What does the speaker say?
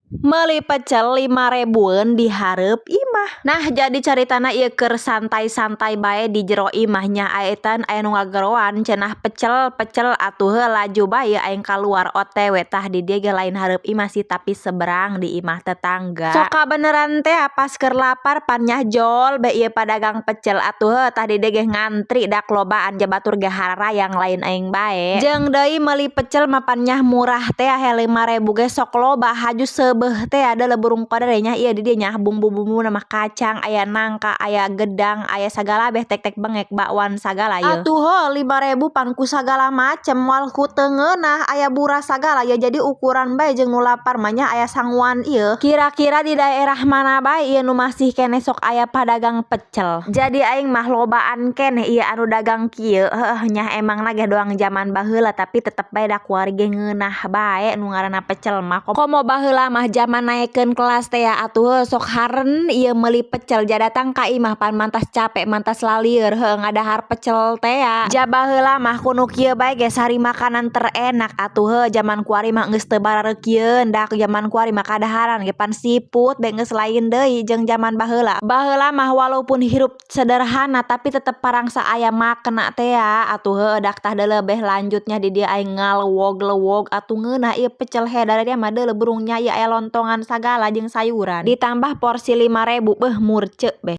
Meuli pecel 5 ribuan di hareup imah. Nah, jadi caritana ieu keur santai-santai bae di jero imah nya, aetan aya nu ngageroan cenah, "Pecel, pecel." Atuh heuh, laju bae aing kaluar OTW. Tah, di dieu ge lain hareup imah sih, tapi seberang di imah tetangga. Sok kabeneran teh pas keur lapar pan nyah jol be ieu padagang pecel. Atuh heuh, tah di dieu ge ngantri dak lobaan, ja batur ge hararayang, lain aing bae. Jeung deui meuli pecel mah pan nyah murah teh, 5 ribu ge sok loba, haju seubeuh teh. Ada burung kodere nya ieu di dieu nya, bumbu-bumbuna mah kacang, aya nangka, aya gedang, aya sagala beh, tek-tek bengek, bakwan sagala yeuh. Atuh heuh, 5 ribu pan ku sagala macem, moal ku teu ngeunah, aya buras sagala ya, jadi ukuran bae jeung nu lapar mah nya, aya sanguan ieu. Kira-kira di daerah mana bae ieu nu masih keneh sok aya padagang pecel? Jadi aing mah lobaan keneh ieu anu dagang kieu. Heuh nya, emangna ge doang jaman baheula, tapi tetep bae da kuari ge ngeunah bae nu ngaranna pecel mah. Komo baheula mah jaman naekeun kelas teh ya, atuh heuh, sok haren ieu meuli pecel, ja datang ka imah pan mantas capek, mantas lalieur, heuh, ngadahar pecel teh ya. Ja baheula mah ku nu kieu bae ge sari makanan terenak. Atuh heuh, jaman kuari mah geus teu barareukieun, dak jaman kuari mah kadaharan ge pan siput be, geus lain deui jeung jaman baheula. Baheula mah walaupun hirup sederhana, tapi tetep parangsa aya makna teh ya. Atuh heuh, dak tah deuleu beh lanjutnya di dieu aing ngalewog-lewog. Atuh ngeunah ieu pecel hedar dia mah, deuleu burungnya ieu, aya lontongan sagala jeung sayuran, ditambah porsi 5 ribu, beuh, murce beh.